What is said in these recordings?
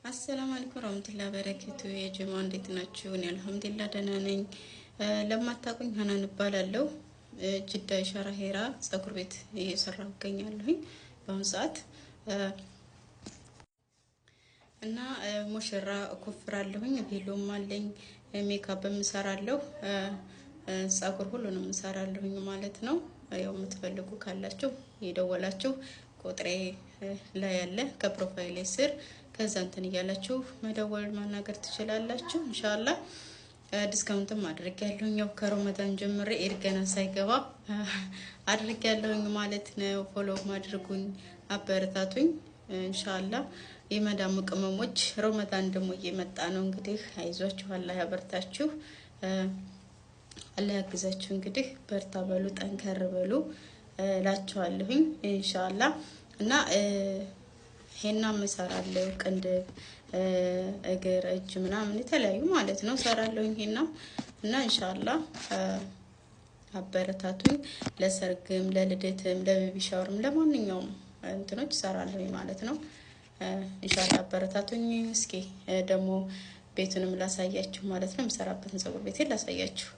አሰላሙ አለይኩም ወራህመቱላሂ ወበረካቱ። የጀማ እንዴት ናችሁ? እኔ አልሐምዱሊላህ ደህና ነኝ። ለማታውቁኝ ሀናን እባላለሁ። ጅዳ ሻራ ሄራ ፀጉር ቤት እየሰራሁ እገኛለሁኝ በአሁኑ ሰዓት እና ሙሽራ እኮፍራለሁኝ፣ ቬሎም አለኝ፣ ሜካፕም እሰራለሁ፣ ፀጉር ሁሉንም እሰራለሁኝ ማለት ነው። ያው የምትፈልጉ ካላችሁ የደወላችሁ ቁጥሬ ላይ ያለ ከ profile ኤ ስር ከዛ እንትን እያላችሁ መደወል ማናገር ትችላላችሁ። ኢንሻአላህ discount ም አድርጌያለሁኝ። ያው ከረመዳን ጀምሬ ኢድ ገና ሳይገባ አድርጌያለሁኝ ማለት ነው። Follow አድርጉኝ፣ አበረታቱኝ። ኢንሻአላህ የመዳሙ ቅመሞች ረመዳን ደግሞ እየመጣ ነው። እንግዲህ አይዟችሁ፣ አላህ ያበርታችሁ፣ አላህ ያግዛችሁ። እንግዲህ በርታ በሉ፣ ጠንከር በሉ እላችኋለሁኝ ኢንሻአላህ እና ሄናም እሰራለሁ። ቅንድብ፣ እግር፣ እጅ ምናምን የተለያዩ ማለት ነው እሰራለሁኝ ሄናም እና ኢንሻአላህ አበረታቱኝ። ለሰርግም፣ ለልደትም፣ ለ baby shower ም ለማንኛውም እንትኖች እሰራለሁኝ ማለት ነው። ኢንሻአላህ አበረታቱኝ። እስኪ ደግሞ ቤቱንም ላሳያችሁ ማለት ነው። የምሰራበትን ፀጉር ቤቴን ላሳያችሁ።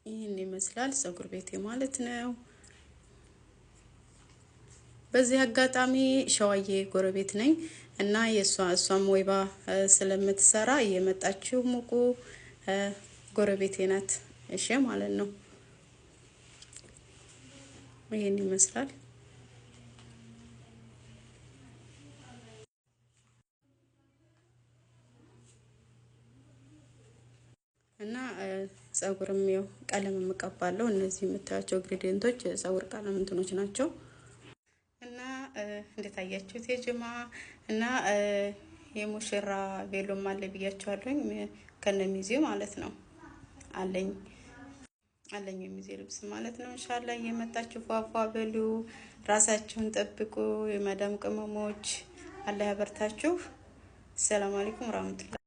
ይህን ይመስላል ፀጉር ቤቴ ማለት ነው። በዚህ አጋጣሚ ሸዋዬ ጎረቤት ነኝ እና የእሷ እሷም ወይባ ስለምትሰራ እየመጣችሁ ሙቁ፣ ጎረቤቴ ናት። እሺ ማለት ነው። ይህን ይመስላል። እና ጸጉርም ያው ቀለም የምቀባለው እነዚህ የምታያቸው ingredient ኦች የጸጉር ቀለም እንትኖች ናቸው። እና እንዴት አያችሁት የጀማ? እና የሙሽራ ቬሎም አለ ብያቸዋለሁኝ ከነሚዜው ማለት ነው አለኝ አለኝ የሚዜ ልብስ ማለት ነው። ኢንሻአላህ እየመጣችሁ ፏፏ በሉ፣ ራሳችሁን ጠብቁ። የመዳም ቅመሞች አላህ ያበርታችሁ። ሰላም አለይኩም ወራህመቱላህ።